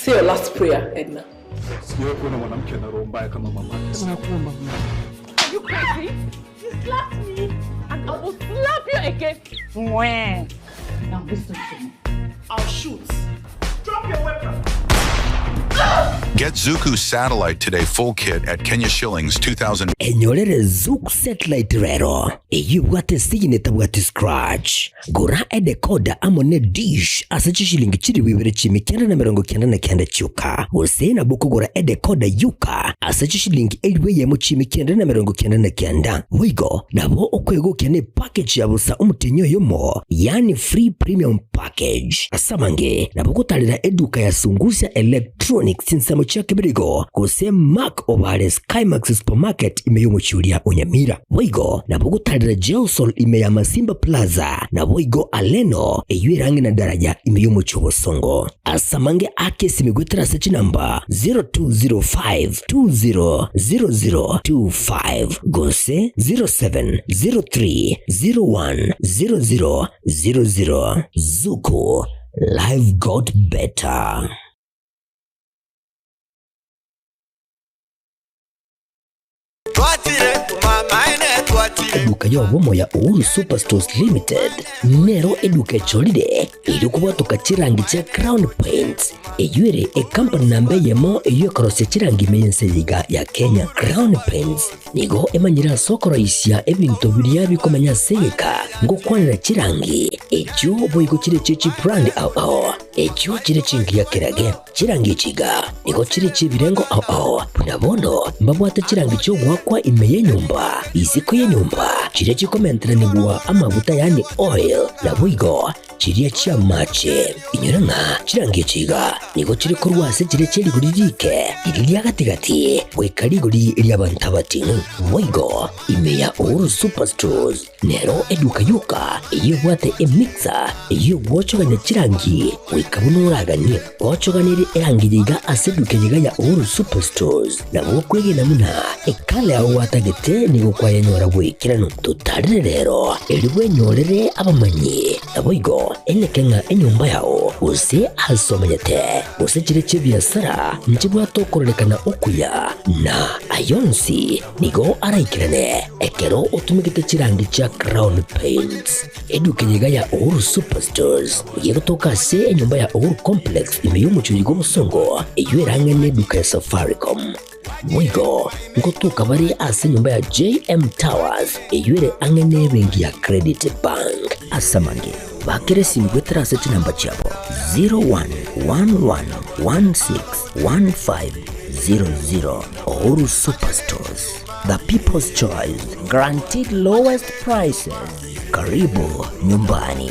Say your last prayer, Edna. Sijawahi kuona mwanamke ana roho mbaya kama mama. Nakuomba mama. Are you crazy? You slapped me and I will slap you again. Mwah. Now listen to me. I'll shoot. Drop your weapon. Get Zuku Satellite Today full kit at Kenya shillings 2000. Enyorere Zuku Satellite rero, eyio ebwate esigini etabwati scratch. Gora edecoder amo ne dish ase chishilingi chilifu ibere chiumi kianda na emerongo kianda na kianda chioka, gose nabo okogora edecoder yoka ase chishilingi elifu eyemo chiumi kianda na emerongo kianda na kianda. Boigo nabo okwegokia ne package ya bosa omotienyi oyomo, yaani free premium package. Ase amange nabo ogotarera eduka ya Sungusia Electronics chinsemo chia Kebirigo gose Mark Obare Skymax Supermarket ime y'omochie oria o Nyamira. Boigo nabo ogotarera Gelsol ime ya Masimba Plaza naboigo Aleno eyio ere ang'e na daraja ime y'omochie o Bosongo. Ase amange ake esimi goetera ase chinamba 0205 200025 gose 0703 0100 00. Zuku, life got better. Eduka y'obomo ya Uhuru Superstores Limited nero eduka echorire erio kobwatoka chirangi chia Crown Paints eyio ere ecompany namba eyemo eyio ekorosia chirangi ime y'ense eye iga ya Kenya. Crown Paints nigo emanyire ase okoroisia ebinto biria bikomenya ase egeka ngokwanera chirangi echio boigo chire chie chibrand ao ao echio chire chingiya kerage. Chirangi echi iga nigo chire chi'ebirengo ao ao, buna bono mbabwate chirangi chi'ogoakwa ime y'enyomba, isiko y'enyomba, chiria chikomenteranigwa amaguta yaani oil, naboigo chiria chi'amache. Inyora ng'a chirangi echi iga nigo chire korwa ase chiria chie rigori riike, riria ria gati-gati, goika rigori ri'abanto abating'u. Boigo ime ya Uhuru Superstores Nero eduka yoka eyio ebwate emixer eyio egwochogania chirangi goika buna oraganie. Gochoganerie erangi eye iga ase eduka eye iga ya Uhuru Superstores nabo okwegena buna ekala yao gwatagete nigo kwayenyora goikeranu. Totarere rero erio bwenyorere abamanyi naboigo eneke ng'a enyomba yao gose ase omenyete gose chire chi'ebiasara nchibwate okororekana okuya na ayonsi Nigo araikerane ekero otumegete chirangi chia Crown Paints. Eduka eye iga ya Uhuru Superstores nigo egotoka ase enyomba ya Uhuru Complex ime y'omochie oyo bw'obosongo eyio ere ang'e n'eduka ya Safaricom. Boigo ngotoka bare ase enyomba ya JM Towers eyio ere ang'e n'ebenki ya Credit Bank. Ase amange, bakera esimi goetera ase chinamba chiabo 0111161500. Uhuru Superstores, the people's choice, guaranteed lowest prices. Karibu nyumbani.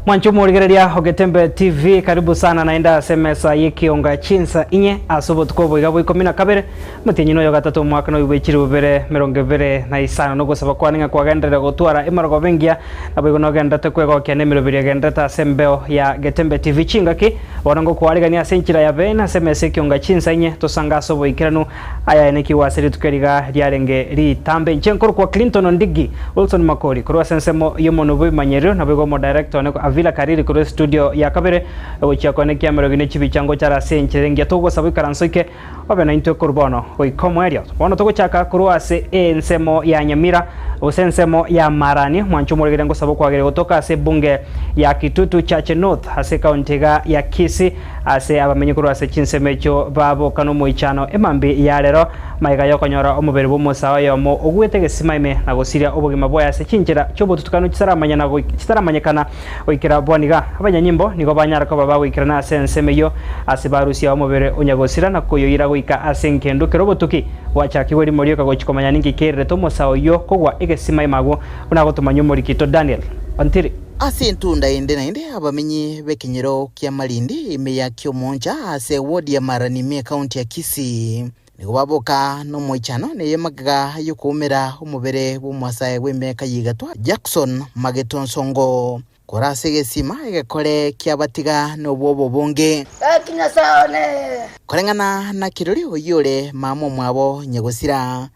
Mwanche omorigereria o Getembe TV, karibu sana naende ase emesa y'ekionga chinsa inye ase obotuko obo iga bwa ikomi na kabere, omotienyi noyo gatato omwaka noyo bwe chilifu bibere merongo ebere na isano. Nogosaba kwane ng'a kwagenderere gotwara emerogoba engiya, naboigo nogenderete kwegokia nemeroberi egenderete ase embeo ya Getembe TV chingaki. Bono ngokwarigania ase enchera ya beene ase emesa y'ekionga chinsa inye, tosange ase oboikeranu Aya aenekigwe ase rituko eriga riarenge ritambe. Inche nkorokwa Clinton Ondigi Wilson Makori korwa ase ensemo y'omonwe bw'ebimanyererio, naboigo omodirector one Avila Kariri korwa estudio ya kabere gochia koenekia amerogi ne chibicha ngochare ase enchera engiya. Togosaba oikaranse oike obe naintwe korwa bono goika omoerio. Bono togochaka korwa ase ensemo ya Nyamira gose ensemo ya Marani, mwanche omorigereria ngosaba okwageria gotoka ase ebunge ya Kitutu Chache North ase ekaunti iga ya Kisii. Ase abamenyi korwa ase chinsemo echio baboka nomoichano emambia ya rero, magega y'okonyora omobere bw'omosae oyomo ogwete egesima ime na gosiria obogima bwaye ase chinchera chi'obotutukanu chitaramanyekana goikera bono iga. Abanyanyimbo nigo banyara koba bagoikerana ase ensemo eyio ase barusia omobere o nyagosira na koyoira goika ase engendu ekero obotuki bwachakigwe rimo rioka gochia komanya ninki kererete omosae oyio kogwa egesima ime agwo buna agotomanyia omorikito Daniel Ontiri. Ase entunda ende naende abamenyi b'ekenyoro kia Malindi ime ya Kiomoncha ase ewodi ya Marani ime ekaunti ya Kisii nigo baboka nomoichano neye magega yokoumera omobere bw'omosae bw'emiaka ya igatwa Jackson Mageto Nsongo kore ase egesima egekore kiabatiga nobwoba obonge. Gaki Nyasae one! Koreng'ana na kirori oyio ore mama omwabo nyagosira,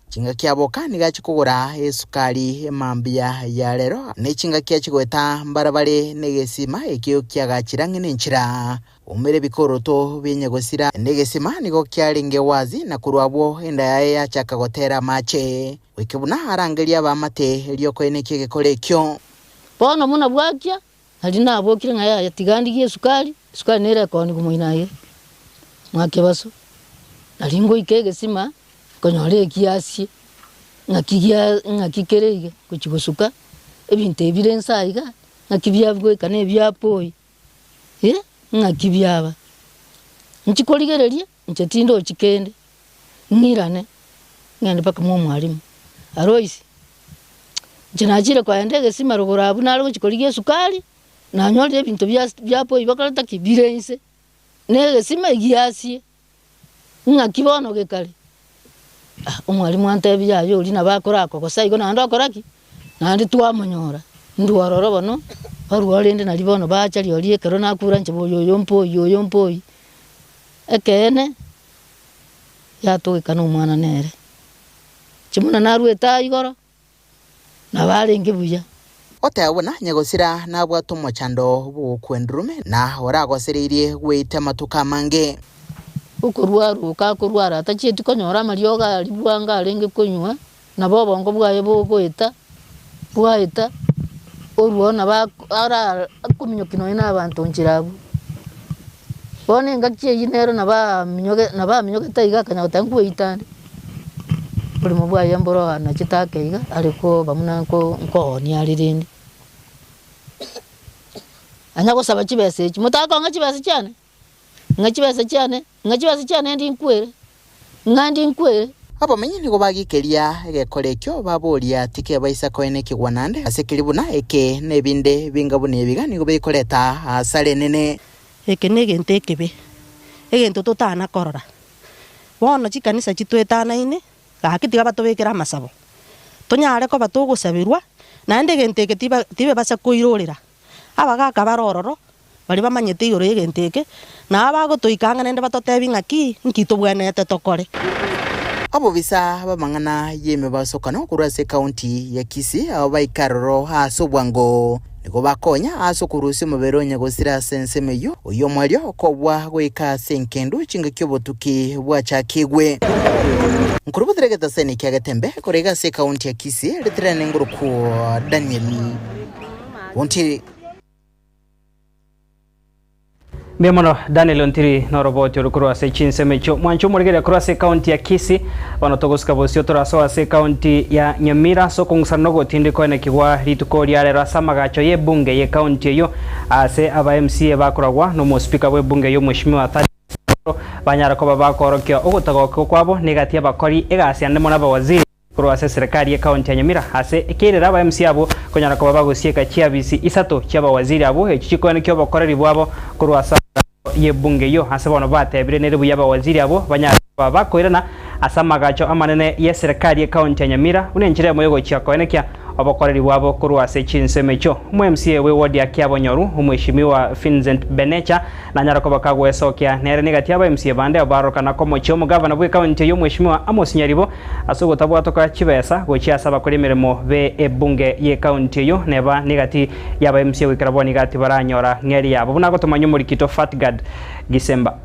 Chingaki aboka nigo achia kogora esukari emambia ya rero, ne chingaki achia goeta mbarabare negesima ekio kiagachire ang'e nenchera. Oumere ebikoroto bia nyagosira negesima nigo kiarenge wazi, na korwa abwo enda yaye yachaka gotera amache, goika buna arangerie abaamate erio koenekia egekora ekio. Bono buna bwakia, nario nabokire ng'a yaya tiga ndigie esukari, esukari nere ekoonigwa moino aye, mwakebaso. Nario ngoika egesima, Nkonyora ekiasie, ng'aki gia ng'aki kere iga, gochia gosuka, ebinto ebi bire inse aiga, ng'aki biagoika na ebiapoi, eh, ng'aki biaba. Nchi korigereria, inche tindochi kende, ng'irane, ng'ende mpaka mwa omwalimu, Aloisi, inche nachire koenda egesima rogoro abwo nare gochia korigia esukari, nanyorire ebinto bias biapoi bakoreta ki? Bire inse, na egesima egiasie. Ng'aki bono gekare? Ah, omwalimu antebia yaya oria nabo akorakogosa igo naende okora ki? Naende twamonyora, ndwo ororo bono, barwao rende naria bono bacha rirorio ekero nakura inche boyo oyo mpe oyio oyo mpe oyio. Ekeene, yatogekana omwana nere. Inche buna narwete aa igoro. Nabo arenge buya. Oteba buna nyagosira nabwate omochando bw'ogokwa endurume, na oragosereirie gweita amatuko amange. Okorwaroka akorwara atachieti konyora amariogo aria bwango arenge konywa, nabo obongo bwaye bogoeta, bwaeta, orwao nabo ara akominyokia nonya na abanto nchera abwo. Bono engaki eyio nero nabo aminyoge nabo aminyogete iga akanya goteba nkweita ande. Oborimo bwaye mboro anachete ake iga, are koba buna nko nkoonia are rende. Anya gosaba chibesa echi, motakong'a chibesa chiane, ng'a chibesa chiane, ng'a chibesa chiane ndi nkwere, ng'a ndi nkwere. Abamenyi nigo bagikeria egekora ekio, baboria, Tikebaisa koenekigwa naende ase keria buna eke, na ebinde binga buna ebiga nigo bikoreta hasara enene. Eke negento ekebe, egento totana korora. Bono chikanisa chitwetanaine, gaki tiga batobekere amasabo, tonyare koba togosaberwa, naende egento eke tiba tibebasa koirorera. Abagaka bare ororo, baria bamanyete igoro y'egento eke, nabo bagotoika ang'e naende batotebie ng'aki, nki tobwenerete tokore. Abobisa b'amang'ana y'emebasokano korwa ase ekaunti ya Kisii abo baika aroro ase obwango. Nigo bakonya ase okorusia omobere onye gosira ase ensemo eyio, oyio omoerio okobua goika ase enkendu chingaki obotuki bwachakigwe. Nkorobotera egetaseni kia Getembe kore iga ase ekaunti ya Kisii ritirane ngorokwo Daniel Ontiri. Mbuya mono Daniel Ontiri noroboti oro korwa ase chinsemo echio. Mwanche omorigereria korwa ase ekaunti ya Kisii, bono togosika bosio torasoe ase ekaunti ya Nyamira ase okong'usana na ogotindi koenekigwa rituko ria rero ase amagacho y'ebunge y'ekaunti eyio ase aba MCA bakoragwa n'omospeaker bw'ebunge eyio Mweshimiwa Thaddeus Osoro banyara koba bakoorokia ogotagokigwa kwabo negati y'abakori egasi ande mono abawaziri. Korwa ase eserekari y'ecounty ya Nyamira ase ekerera aba MC abwo konyara koba bagosieka chiabisi isato chi'abawaziri abwo echio chikoenekia obokoreri bwabo korwa ase amagacho y'ebunge eyio ase bono batebire nere buya abawaziri abwo banyare koba bakoirana ase amagacho amanene y'eserekari y'ecounty ya Nyamira buna enchera emo yogochia koenekia obokoreri bwabo korwa ase chinsemo echio. Omo MCA bw'eward ya Kiabonyoru Omweshimiwa Vincent Benecha Nanyare koba kagwesokia nere negati y'aba MCA bande abo barorokana komochia omogavana bw'ekaunti eyio Mweshimiwa Amos Nyaribo ase ogotabwatoka chibesa gochia ase abakori emeremo be ebunge y'ekaunti eyio neba negati y'aba MCA goikera bono iga tibaranyora ng'eri yabo buna agotomanywa omorikito Fatgard Gisemba.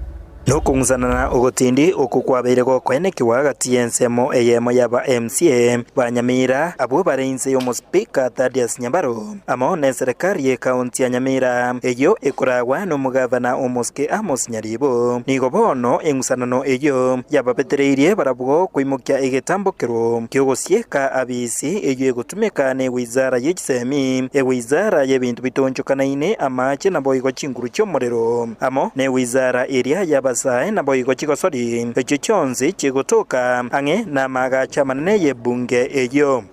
Nokong'usanana ogotindi okwo kwabeire gokoenekiwa gati y'ensemo eyemo y'aba MCA ba Nyamira abwo bare inse y'omospeaker Thaddeus Nyabaro. Amo neserekari y'ekaunti ya Nyamira, eyio ekoragwa nomogavana omosike Amos Nyaribo, nigo bono eng'usanano eyio yababetereirie barabwo koimokia egetambokero ki'ogosieka abisi eyio egotumeka n'ewizara ye chisemi, ewizara y'ebinto bitonchokanaine amache naboigo chinguru chi'omorero, amo newizara eria y'abasae naboigo chigosori, echio chionsi chigotoka ang'e namaagacho amanene y'ebunge eyio.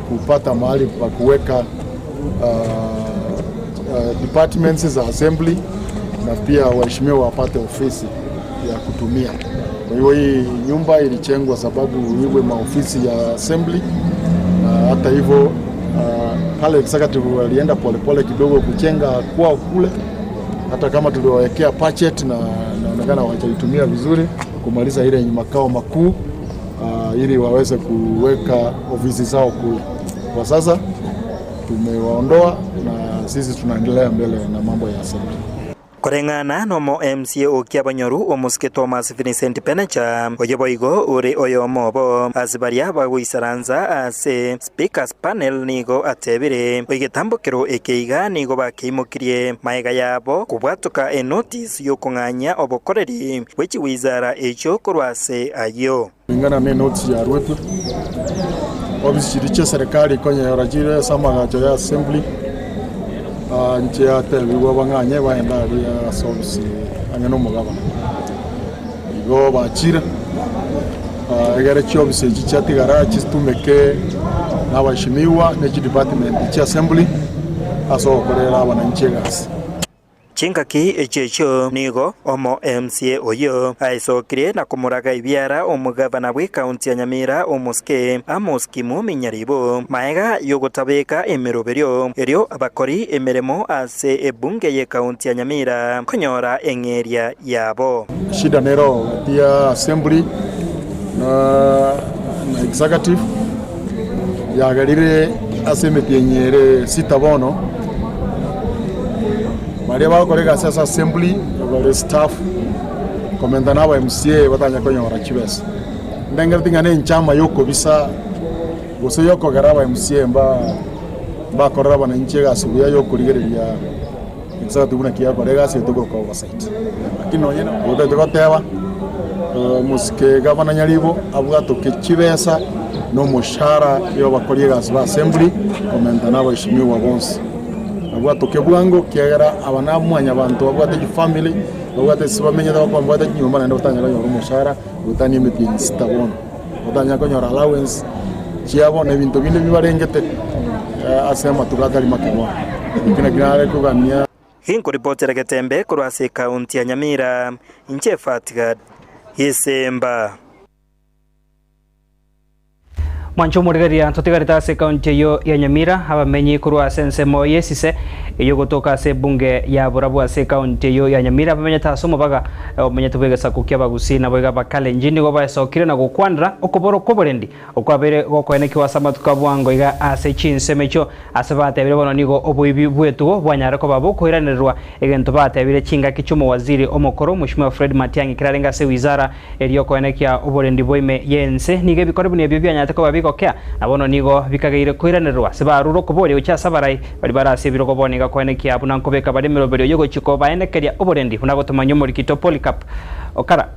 Kupata mahali pa kuweka departments za assembly na pia waheshimiwa wapate ofisi ya kutumia. Kwa hiyo hii nyumba ilijengwa sababu iwe maofisi ya assembly, na hata hivyo pale executive walienda polepole kidogo kujenga kwao kule, hata kama tuliwawekea budget na inaonekana hawajaitumia vizuri kumaliza ile makao makuu ili waweze kuweka ofisi zao kule. Kwa sasa tumewaondoa na sisi tunaendelea mbele na mambo ya assembly. Koreng'ana nomo MCA o Kiabonyoru omosike Thomas Vincent Penecha, oyo boigo ore oyomo obo ase baria bagoisaransa ase Speakers Panel nigo atebire, Egetambokero eke iga nigo bakeimokirie maega yabo kobwatoka enotice y'okong'anyia obokoreri bwe chiwizara echio korwa ase ayio. Kulingana ne notice yaruetwe, ofisi chiria chia serikali konyora chire ase amagacho ya assembly, inche yatebigwa bang'anye baende aria ase ofisi ang'e na omogabana. Igo bachire, egere chiofisi echi chiatigara chitumeke na abaheshimiwa ne chidepartment chia assembly ase ogokorera abananchi egasi. Chingaki echio echio nigo omo MCA oyio aesokirie na komoraga ebiara omogavana bw'ekaunti ya Nyamira omosike Amos Kimumi Nyaribo maega yogotabeka emeroberio erio abakori emeremo ase ebunge y'ekaunti ya Nyamira konyora eng'eria yabo. Shida nero gati ya assembly na executive yagerire ase emetienyi ere sita bono, baria bagokora egasi ase assembly bare staff komenta na aba MCA batanya konyora chibesa. Ndengereti ng'a nenchama yokobisa gose yokogera aba MCA mba mbakorera abananchi egasi buya yokorigereria executive buna ki yakora egasi eye togoka oversight. Lakini nonye otagete goteba omosike gavana Nyaribo abwatoke chibesa na omoshahara y'abakori egasi ba assembly komenta na abaheshimiwa bonsi. Abwatoke bwango ekiagera aba na mwanyabanto babwate chifamiri, babwate ase bamenyete bakoba mbabwate chinyomba naende batanyare konyora omoshahara gotania emetienyi sita bono. Batanyare konyora allowance chiabo na ebinto binde bibarengete ase amatuko atari make bono. Ekio nakio nare kogania. Ginkoripotera Getembe korwa ase ekaunti ya Nyamira, inche Fatgad Gisemba. Mwanche omorigereria totigarete ase ekaunti eyio ya Nyamira, abamenyi korwa ase ensemo y'esise eyio gotoka ase ebunge ya Borabu ase ekaunti eyio ya Nyamira bamenyete ase omobaga omenyete bw'egesaku ki'Abagusii naboigo Abakalenjin nigo baesokire na gokwanera okoboro kw'oborendi okwabeire gokoenekiwa ase amatuko a bwango iga ase chinsemo echio ase batebire bono nigo oboibi bw'etugo bwanyare koba bokoiranererwa egento batebire chingaki chi'omowaziri omokoro Mweshimiwa Fred Matiang'i kerarenge ase wizara Erio koenekia oborendi bwa ime y'ense, nigo ebikore buna ebio bianyarete koba bigokea, na bono nigo bikageire koiranererwa ase barure okoboria gochia ase abarai baria bare ase ebirogo bono iga koenekia buna nkobeka bare emeroberio y'ogochia kobaenekeria oborendi buna gotomanyia omorikito Polycarp Okara.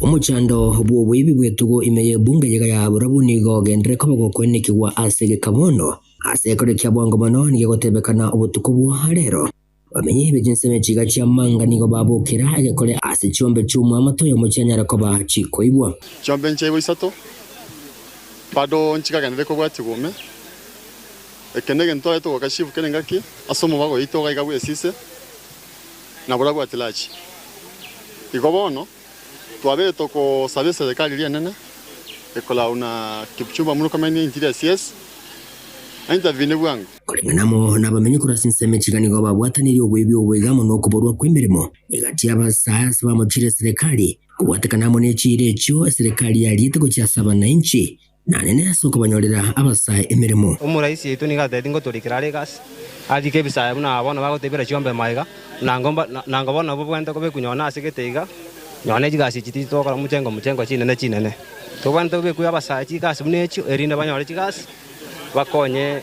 Omochando bw'oboibi bw'etugo ime y'ebunge yega ya Borabu nigo ogenderere koba gokoenekigwa ase egeka bono. Ase ekero kia bwango mono nigo egotebekana obotuko bwa rero. Bamenye be chinsemo chiga chi'amanga nigo babokera egekore ase chiombe chi'omwamato oyomo chianyare koba chikoibwa. Chiombe nchaibo isato, Bado nchikagenderere kobwatigwa ime. Eke negento twarete gokashifu kera engaki ase omobago oito iga iga bw'esise, na borabwo at large. Igo bono, twabeire togosaba eserekari eria enene ekorau na Kipchumba Murkomen Interior CS intervene bwango. Koreng'ana amo nabamenyi korwa ase ensemo echiga nigo babwatanirie oboibi obo iga amo nokoborwa kw'emeremo egati y'abasae ase bamochire eserekari kobwatekana amo ne chiira echio eserekari yariete gochia ase abananchi na nene ase okobanyorera abasae emeremo. Omoraisi oito nigo atebetie ngotorikera are egasi, arike ebisae buna aba bono bagotebera chiombe magega, nango bono nabwo bobwenerete kobekwa nonye ase gete iga, nonye ne chigasi echi titogokora mochengo mochengo chinene chinene. Tobwenerete kobekwa abasae chigasi buna echio erinde banyore chigasi, bakonye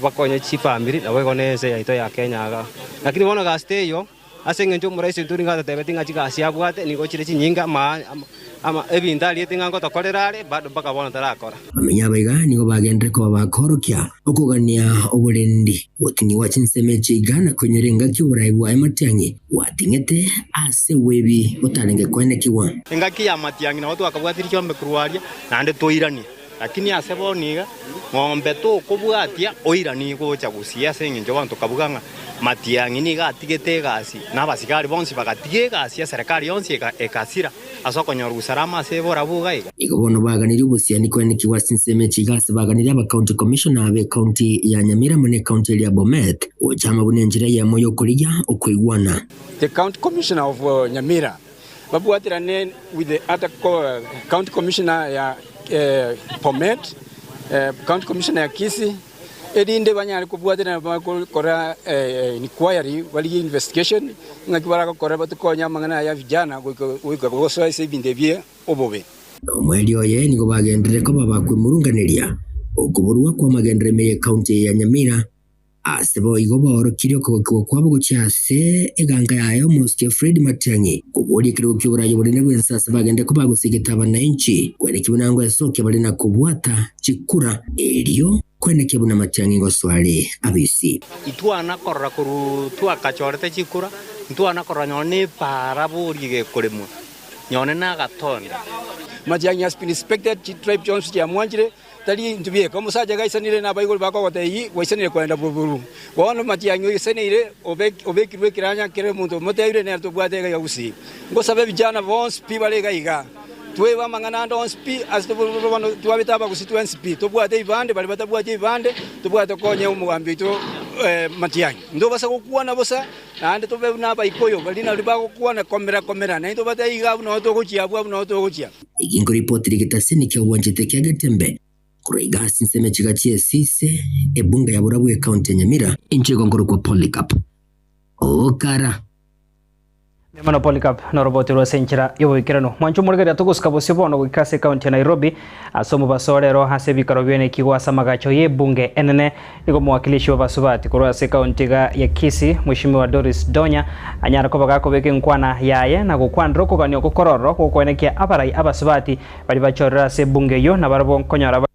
bakonye chifamiri naboigo na ense yaito ya Kenya igaa. Lakini bono egasi teiyo. Ase engencho omoraisi oito nigo atotebetie ng'a chigasi abwate nigo chire chinyinge, ebinto ariete ng'a ngotokorera are, bado mpaka bono tarakora. Abamenyi abaiga nigo bagenderere koba bakoorokia okogania oborendi, goting'igwa chinsemo echi iga na koinyora engaki oborai bwaye matiang'i gwating'ete ase bwebi botarenge koenekigwa. Engaki y'amatiang'i nabo twakabwatirie chiombe korwa aria, naende toiranie. Lakini ase bono iga, ng'ombe tokobwatia oiranie gocha gusii ase engencho bono tokabuga ng'a Matiang'i nigo atigete egasi, na abasigari bonsi bagatiga egasi, eserekari yonsi egasira ase okonyora usalama ase borabu iga iga. Igo bono baganirie obosiani koenekigwa ase ensemo echi iga ase baganirie abacounty commissioner b'ecounty ya Nyamira amo n'ecounty eria ya Bomet gocha amo buna enchera eyemo y'okorigia okoigwana. The county commissioner of Nyamira babwaterane with the other county commissioner ya Bomet, county commissioner ya Kisii, erinde banyare kobwaterana bakora inquiry barigie investigation ng'aki baragokora batokonye amang'ana aya ya vijana goika gosoa ase ebinto ebi obobe. Nomoerio oye nigo bagenderere koba bakwemurunganeria okoborwa kw'amagenderero ime y'ecounty eye ya Nyamira. Ase boigo baorokirie okogokigwa kwabo gochia ase eganka yaye omosike Fred Matiang'i, koboria ekerogo ki'oboraai obonene bw'ense ase bagende koba gosegeta abananchi, kwenekia buna ngoesokia bare na kobwata chikura, erio kwenekia buna Matiang'i gosoa are abisi. Ntwana korora korwa twakachorete chikura, ntwana korora nonye nepaara boria gekoremwa, nonye nagatonda. Matiang'i has been respected, chitribe chionsi chiamwanchire. Tari intwe bieka, omosacha gaisanire nabaigori bakogotebia, Ii, gwaisanire kogenda buru. Bono matiang'i oisaneire, obekirwe ekeranya kera omonto omotebirie nere tobwate iga iga gusii. Ngosabe vijana bonsi pi bare iga iga, twebe amang'ana ande onsi pi ase bono twabete abagusii twensi pi, tobwate ebibande, baria batabwati ebibande, tobwate konya omogambi oito Matiang'i. Ntobasa gokwana bosa, naende tobe buna Abaikoyo baria nario bagokwana komera komera, naintwe tobatebie iga abwo noo togochia abwo abwo noo togochia. Eginko ripoti rigetasini kiagwanchete kia Getembe korwa iga ase ensemo echiga chi'esise ebunge ya Burabwo ecounty ya Nyamira. Inche igo nkorokwa Polycarp Okara. Mbuya mono Polycarp noroboti rwase enchera y'oboikeranu. Mwanche omorigereria togosuka bosio bono goika ase ecounty ya Nairobi ase omobaso o rero ase ebikaro bi'enekigwa ase amagacho y'ebunge enene Nigo omowakilishi bw'abasubati korwa ase ekaunti iga ya Kisii, Mweshimiwa Doris Donya, anyare koba gakobeka enkwana yaye na gokwanera okogania oko kororo gokwenekia abarai abasubati baria bachorire ase ebunge eyio nabarabwo nkonyora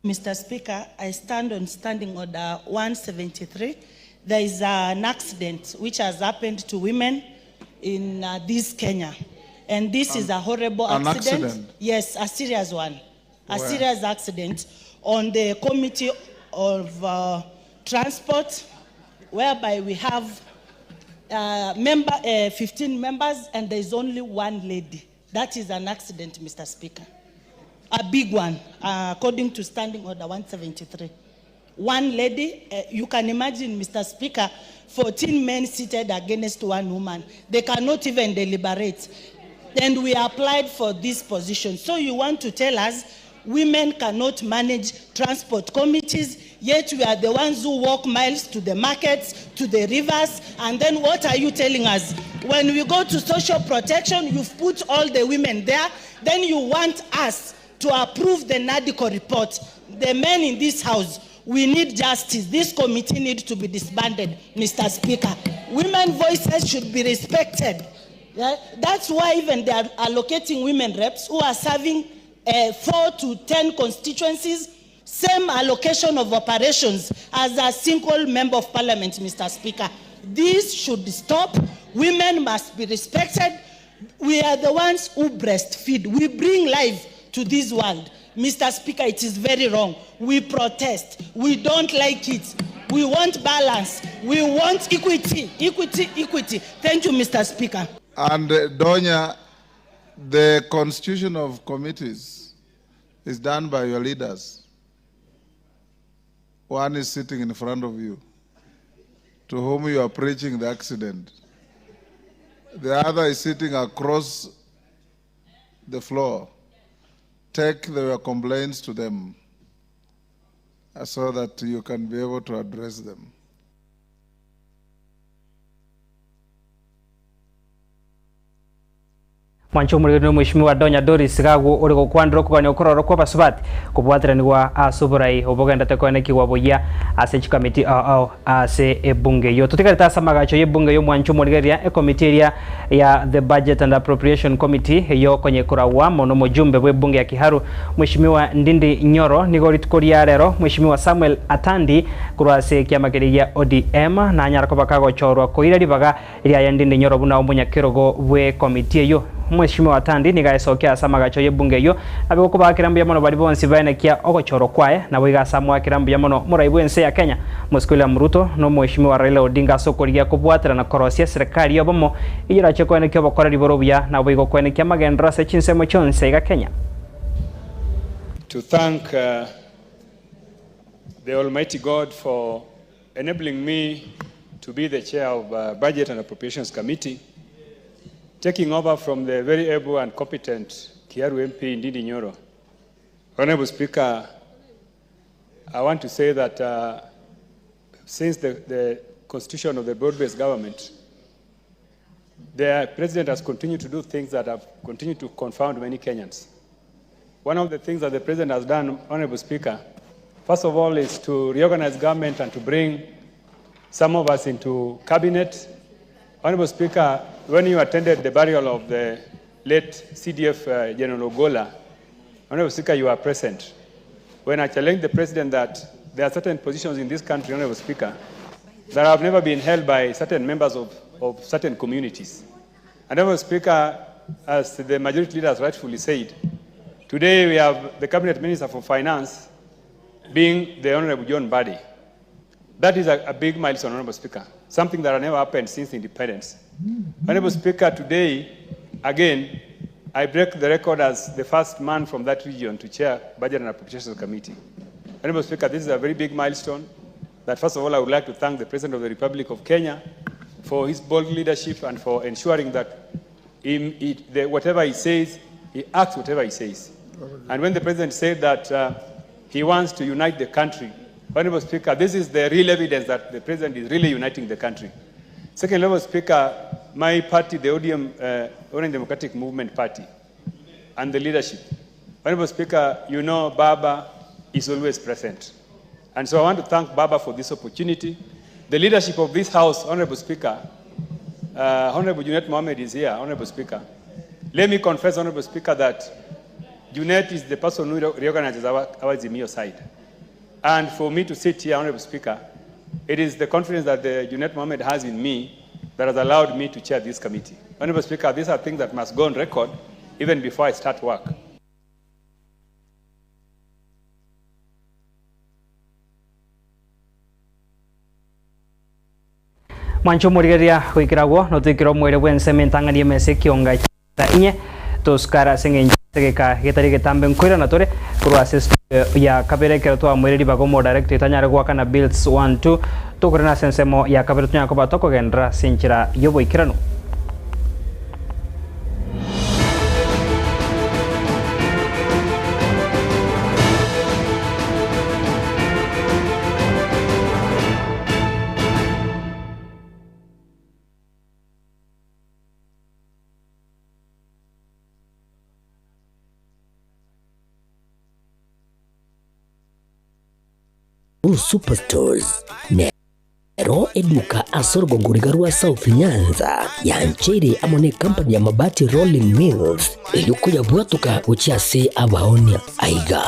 Mister Speaker, I stand on Standing Order 173. There is an accident which has happened to women in uh, this Kenya. And this is a horrible an accident. accident? Yes, a serious one. A Where? serious accident on the Committee of uh, Transport, whereby we have uh, member, uh, 15 members and there is only one lady. That is an accident, Mr. Speaker. A big one, uh, according to Standing Order 173. One lady, uh, you can imagine, Mr. Speaker, 14 men seated against one woman. They cannot even deliberate. And we applied for this position. So you want to tell us women cannot manage transport committees, yet we are the ones who walk miles to the markets, to the rivers, and then what are you telling us? When we go to social protection, you've put all the women there, then you want us to approve the NADCO report. The men in this house, we need justice. This committee needs to be disbanded, Mr. Speaker. Women voices should be respected. Yeah? That's why even they are allocating women reps who are serving 4 to 10 constituencies, same allocation of operations as a single member of parliament, Mr. Speaker. This should stop. Women must be respected. We are the ones who breastfeed. We bring life to this world. Mr. Speaker, it is very wrong. We protest. We don't like it. We want balance. We want equity, equity, equity. Thank you, Mr. Speaker. And Donya, the constitution of committees is done by your leaders. One is sitting in front of you, to whom you are preaching the accident. The other is sitting across the floor. Take their complaints to them so that you can be able to address them. Mwanche omorweri na Omweshimiwa Donya Doris Gagu ore gokwanera okogania okororo kw'abasubati kobwateranigwa ase oborai obogendete koenekigwa buya ase chikamiti ao ao ase ebunge eyio. Totigarete ase amagacho y'ebunge y'omwanche omorigereria ekomiti eria ya the Budget and Appropriation Committee eyio konye koragwa amo nomojumbe bw'ebunge ya Kiharu Mweshimiwa Ndindi Nyoro nigo rituko ria rero Mweshimiwa Samuel Atandi korwa ase ekiama keria gia ODM nanyara koba kagochorwa koira ribaga riaye Ndindi Nyoro buna omonyakerogo bw'ekomiti eyio. Mweshimiwa Atandi nigo aesokia ase amagacho y'ebunge eyio, nabe gokobaakera mbuya mono baria bonsi baenekia ogochorwa kwaye, naboigo ase amoakera mbuya mono morai bw'ense ya Kenya, Mosike William Ruto, na Omweshimiwa Raila Odinga ase okorigia kobwatera na korosia eserekari y'obomo eyio erache koenekia obokoreri bore obuya naboigo koenekia amagenderero ase chinsemo chionsi aiga Kenya. To thank the Almighty God for enabling me to be the chair of Budget and Appropriations Committee, taking over from the very able and competent Kiaru MP Ndindi Nyoro. Honorable Speaker, I want to say that since the constitution of the broad-based government, the president has continued to do things that have continued to confound many Kenyans. One of the things that the president has done, Honorable Speaker, first of all, is to reorganize government and to bring some of us into cabinet. Honorable Speaker, when you attended the burial of the late CDF General Ogolla, Honorable Speaker, you are present. When I challenged the president that there are certain positions in this country, Honorable Speaker, that have never been held by certain members of certain communities. And Honorable Speaker, as the majority leader has rightfully said, today we have the Cabinet Minister for Finance being the Honorable John Mbadi. That is a big milestone, Honorable Speaker, something that has never happened since independence. Honorable Speaker, today, again, I break the record as the first man from that region to chair Budget and Appropriations Committee. Honorable Speaker, this is a very big milestone that, first of all, I would like to thank the President of the Republic of Kenya for his bold leadership and for ensuring that whatever he says, he acts whatever he says. And when the President said that he wants to unite the country, Honorable Speaker, this is the real evidence that the President is really uniting the country. Second, Honorable Speaker, my party, the ODM, Orange Democratic Movement Party, and the leadership. Honorable Speaker, you know Baba is always present. And so I want to thank Baba for this opportunity. The leadership of this House, Honorable Speaker, Honorable Junet Mohammed is here, Honorable Speaker. Let me confess, Honorable Speaker, that Junet is the person who reorganizes our Azimio side. And for me to sit here, Honorable Speaker, it is the confidence that the Junet Mohammed has in me that has allowed me to chair this committee. Honorable Speaker, these are things that must go on record even before I start work. Mwancho morigeria goikera notoikera omwere bw'ensemo entang'ani emesa ekionga inye toskara ase eng'encho geka getari getambe nkoirana tore korwa ase studio ya kabere ekero twamwere ribaga omodirect tanyare goakana bills 1 2 tokorena ase ensemo ya kabere tonyare koba tokogendera ase enchera ya oboikeranu. Superstores. Nero. Nero eduka ase orogongo riga rwa South Nyanza yancheire amo ne company ya Mabati Rolling Mills erio koyabwatoka gochia ase abaonia. Aiga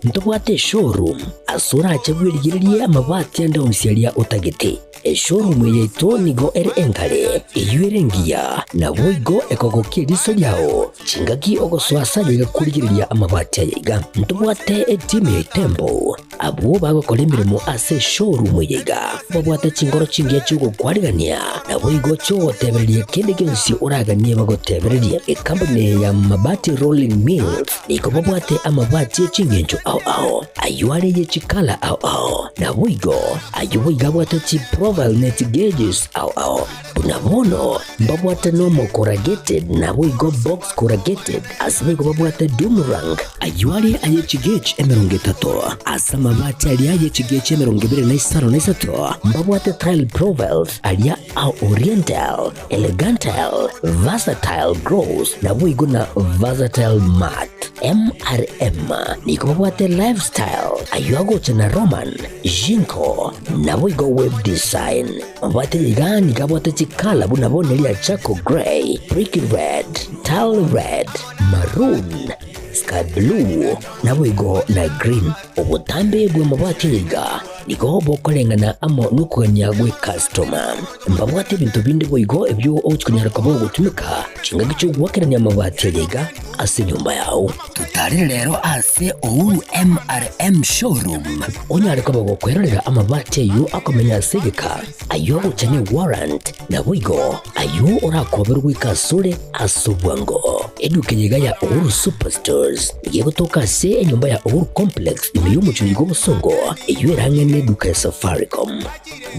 ntobwate eshowroom ase orache bwerigererie amabati ande onsi aria otagete. Eshowroom eye yaito nigo ere engare, eyio ere engiya, naboigo ekogokia eriso riao chingaki ogosoa ase aye iga korigereria amabati aya iga. Ntobwate etimu ya Itembo Abwo bagokora emeremo ase eshowroom eye iga babwate chinkoro chingiya chi'ogokwarigania, naboigo chi'ogotebereria kende gionsi oraganie bagotebererie. Ekampuni eye ya Mabati Rolling Mills nigo babwate amabati e chingencho ao ao, ayio are ye chikala ao ao, naboigo ayio boigo abwate chiprofile ne chigeges ao ao. Buna bono mbabwate nomo corrugated naboigo box corrugated, ase boigo babwate doom rank, ayio are aye chigauge 30, ase amabati aria aye chigauge 23 mbabwate tile profiles aria a oriental, elegantile, versatile gloss naboigo na versatile matte. MRM nigo babwate lifestyle, ayio agocha na Roman, Jinko, naboigo web design. Mabwate iga nigo abwate chikala buna bono eria charcoal grey, brick red, tile red, maroon, sky blue, naboigo na green. Obotambe bw'amabati aya iga nigo bokoreng'ana amo nokogania gw'ecustoma. Mbabwate ebinto binde boigo ebio ogochi konyara koba ogotumeka chingaki chi'ogoakerania amabati aya iga ase enyomba yao. Totarire rero ase Uhuru MRM Showroom onyare koba gokwerorera amabati ayio akomenya ase egeka, ayio agocha ne warrant, naboigo ayio orakoberwe goika asore ase obwango. Eduka eye iga ya Uhuru Superstores nigo egotoka ase enyomba ya Uhuru Complex ime y'omochie oyo bw'obosongo eyio ere ang'e neduka ya Safaricom.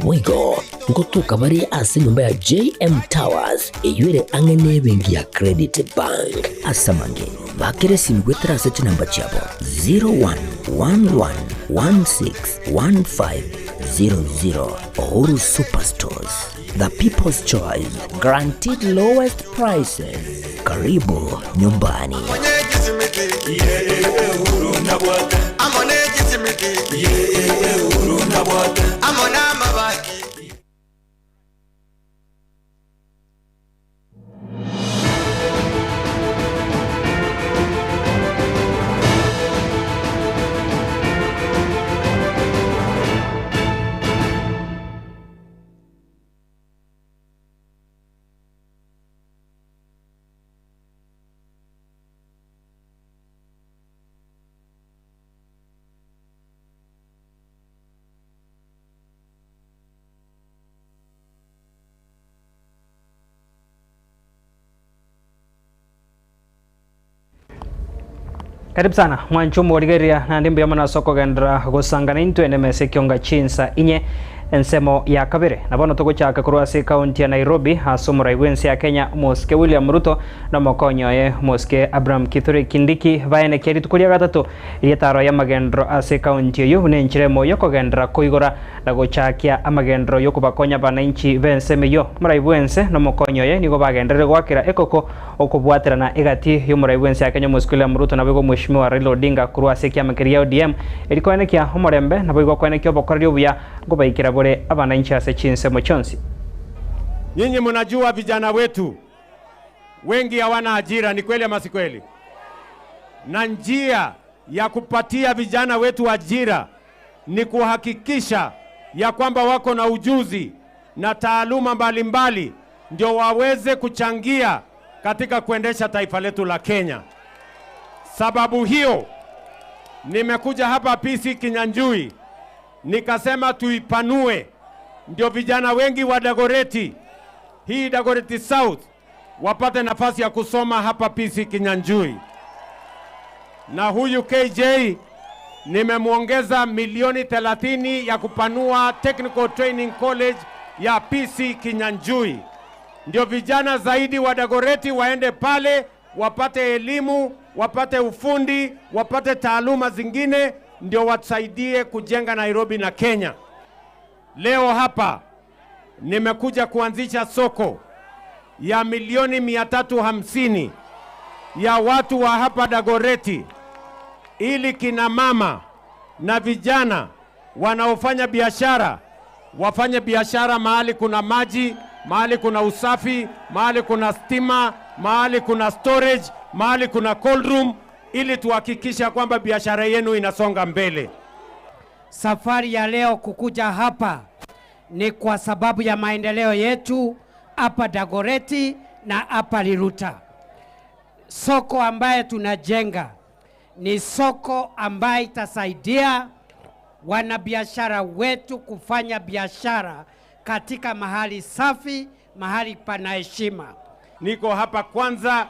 Boigo ngotoka bare ase enyomba ya JM Towers eyio ere ang'e nebenki ya Credit Bank. Ase amange, bakera esimi goetera ase chinamba chiabo 0111161500. Uhuru Superstores, the people's choice, guaranteed lowest prices. Karibu nyumbani. Karibu sana mwancho omorigereria naende mbuya mono ase okogenderera gosangana intwe nemesa ekionga chinsa inye ensemo ya kabere. Na bono togochaka korwa ase ekaunti ya Nairobi ase omorai bw'ense ya Kenya Omosike William Ruto na omokonyi oye Omosike Abraham Kithure Kindiki baenekia rituko ria gatato ri'etaro y'amagenderero ase ekaunti eyio buna enchera emo y'okogenderera koigora na gochakia amagenderero y'okobakonya abananchi b'ensemo eyio. Omorai bw'ense na omokonyi oye nigo bagenderere goakera ekoko okobwaterana egati y'omorai bw'ense ya Kenya Omosike William Ruto naboigo Omweshimiwa Raila Odinga korwa ase ekiama keria ODM eri koenekia omorembe naboigo koenekia obokoreri obuya nkobaikera bore abananchi ase chinsemo chionsi. Nyinyi mnajua vijana wetu wengi hawana ajira, ni kweli ama si kweli? Na njia ya kupatia vijana wetu ajira ni kuhakikisha ya kwamba wako na ujuzi na taaluma mbalimbali ndio waweze kuchangia katika kuendesha taifa letu la Kenya. Sababu hiyo nimekuja hapa PC Kinyanjui nikasema tuipanue, ndio vijana wengi wa Dagoretti, hii Dagoretti South wapate nafasi ya kusoma hapa PC Kinyanjui. Na huyu KJ nimemwongeza milioni 30 ya kupanua Technical Training College ya PC Kinyanjui, ndio vijana zaidi wa Dagoretti waende pale wapate elimu, wapate ufundi, wapate taaluma zingine, ndio watusaidie kujenga Nairobi na Kenya. Leo hapa nimekuja kuanzisha soko ya milioni 350 ya watu wa hapa Dagoretti ili kina mama na vijana wanaofanya biashara wafanye biashara mahali kuna maji, mahali kuna usafi, mahali kuna stima, mahali kuna storage, mahali kuna cold room, ili tuhakikisha kwamba biashara yenu inasonga mbele. Safari ya leo kukuja hapa ni kwa sababu ya maendeleo yetu hapa Dagoreti na hapa Riruta. Soko ambaye tunajenga ni soko ambaye itasaidia wanabiashara wetu kufanya biashara katika mahali safi, mahali pana heshima. Niko hapa kwanza,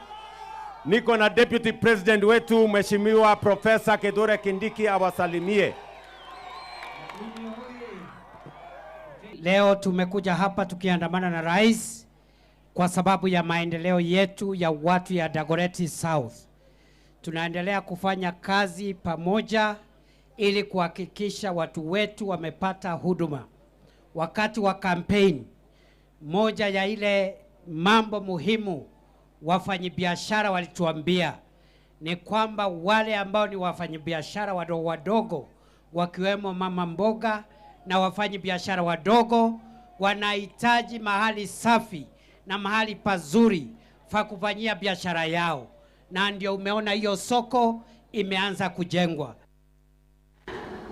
niko na deputy president wetu Mheshimiwa Profesa Kithure Kindiki awasalimie. Leo tumekuja hapa tukiandamana na rais kwa sababu ya maendeleo yetu ya watu ya Dagoretti South. Tunaendelea kufanya kazi pamoja ili kuhakikisha watu wetu wamepata huduma. Wakati wa campaign, moja ya ile mambo muhimu wafanyibiashara walituambia ni kwamba wale ambao ni wafanyibiashara wadogo wadogo wakiwemo mama mboga na wafanyibiashara wadogo wanahitaji mahali safi na mahali pazuri pa kufanyia biashara yao, na ndio umeona hiyo soko imeanza kujengwa.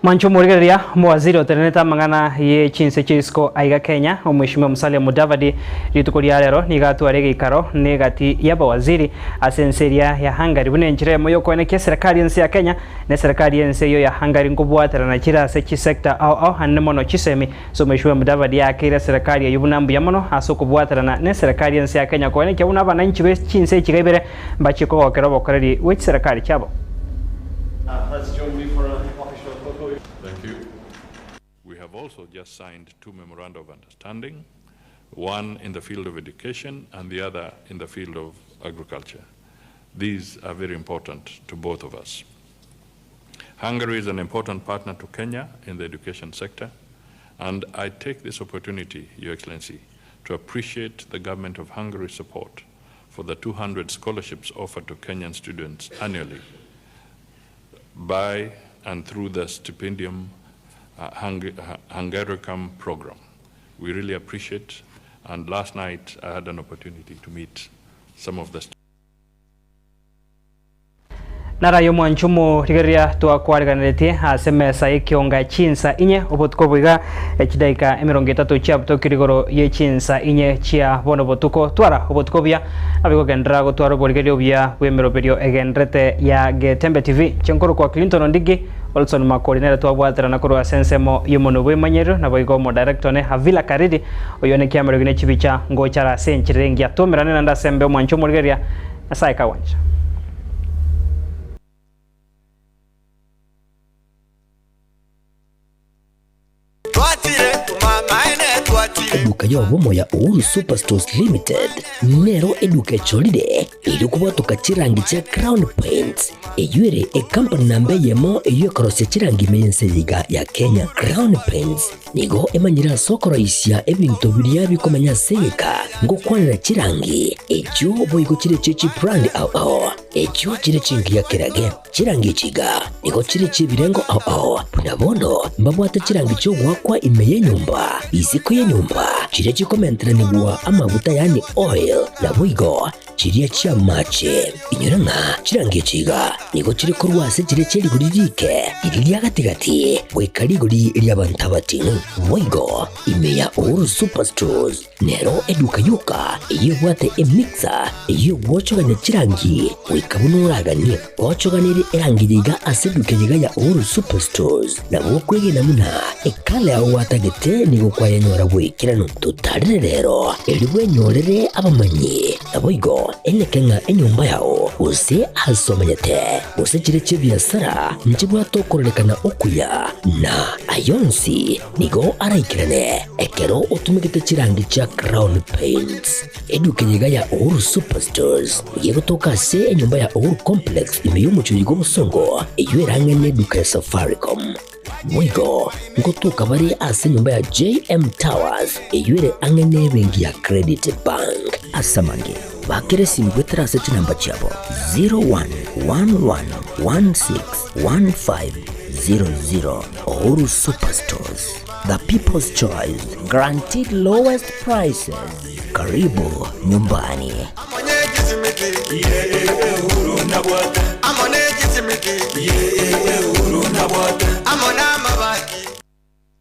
Mwancho morigereria omowaziri otenenete amang'ana ye chinse chia isiko aiga Kenya omweshimiwa Musalia Mudavadi rituko ria rero niga atware egeikaro na egati ya abawaziri ase ense eria ya Hungary buna enchera emo ya okoenekia eserekari ense ya Kenya na eserekari ense eyio ya Hungary nkobwaterana chire ase chisector ao ao hanene mono chisemi ase omweshimiwa Mudavadi yakeire eserekari eyio buna mbuya mono ase okobwaterana na eserekari ense ya Kenya koenekia buna abananchi be chinse echi iga ibere mbachie kogokera obokoreri bwe chiserekari chiabo. Has joined me for an official photo. Thank you. We have also just signed two memoranda of understanding, one in the field of education and the other in the field of agriculture. These are very important to both of us. Hungary is an important partner to Kenya in the education sector, and I take this opportunity, Your Excellency, to appreciate the government of Hungary's support for the 200 scholarships offered to Kenyan students annually by and through the Stipendium Hungaricum program. We really appreciate, and last night I had an opportunity to meet some of the Narayo omwancho omorigereria twakwariganeretie ase emesa y'ekionga chinsa inye obotuko obo iga echidaika emerongo etato chiabutokire igoro ye chinsa inye chia bono botuko twara obotuko obuya abigogenderera gotwara oborigereria obuya bw'emeroberio egenderete ya Getembe TV Chenkorokwa Clinton Ondigi Olson Makori nere twabwaterana korwa ase ensemo y'omonwe bw'emanyerero naboigo omo director one Havila Kariri oyio nekiamerero ne chibicha ngochara ase enchera engiya twaumerane naende ase embe omwancho omorigereria Nyasaye kagwancha. Eduka y'obomo ya Uhuru Superstores Limited nero eduka echorire erio kobwatoka chirangi chia Crown Paints eyio ere ecompany namba eyemo eyio ekorosia chirangi ime y'ense eye iga ya Kenya. Crown Paints nigo emanyire ase okoroisia ebinto biria bikomenya ase egeka ngokwanera chirangi echio boigo chire chie chibrand ao ao echio chire chingiya kerage. Chirangi echi iga nigo chire chi'ebirengo ao ao buna bono mbabwate chirangi chi'ogoakwa ime y'enyomba, isiko y'enyomba, chiria chikomenteranigwa amaguta yaani oil, naboigo chiria chi'amache. Inyora ng'a chirangi echi iga nigo chire korwa ase chiria chie rigori rike, riria ria gati-gati, goika rigori ri'abanto abating'u. Boigo ime ya Uhuru Superstores nero eduka yoka eyio ebwate emixer eyio egwochogania chirangi goika buna oraganie. Gochoganerie erangi eye iga ase eduka eye iga ya Uhuru Superstores nabo okwegena buna ekala yao gwatagete nigo kwayenyora goikeranu. Totarire rero erio bwenyorere abamanyi naboigo eneke ng'a enyomba yao gose ase omanyete gose chire chi'ebiasara nchibwate okororekana okuya na ayonsi nigo araikerane ekero otumegete chirangi chia Crown Paints. Eduka eye iga ya Uhuru Superstores nigo egotoka ase enyomba ya Uhuru Complex ime y'omochie oyo bw'obosongo eyio erang'e neduka ya Safaricom. Boigo ngotoka bare ase enyomba ya JM Towers eyio ere ang'e nebenki ya Credit Bank. Ase amange, bakera esimu goetera ase chinamba chiabo 0111161500. Uhuru Superstores. The people's choice, guaranteed lowest prices. Karibu nyumbani.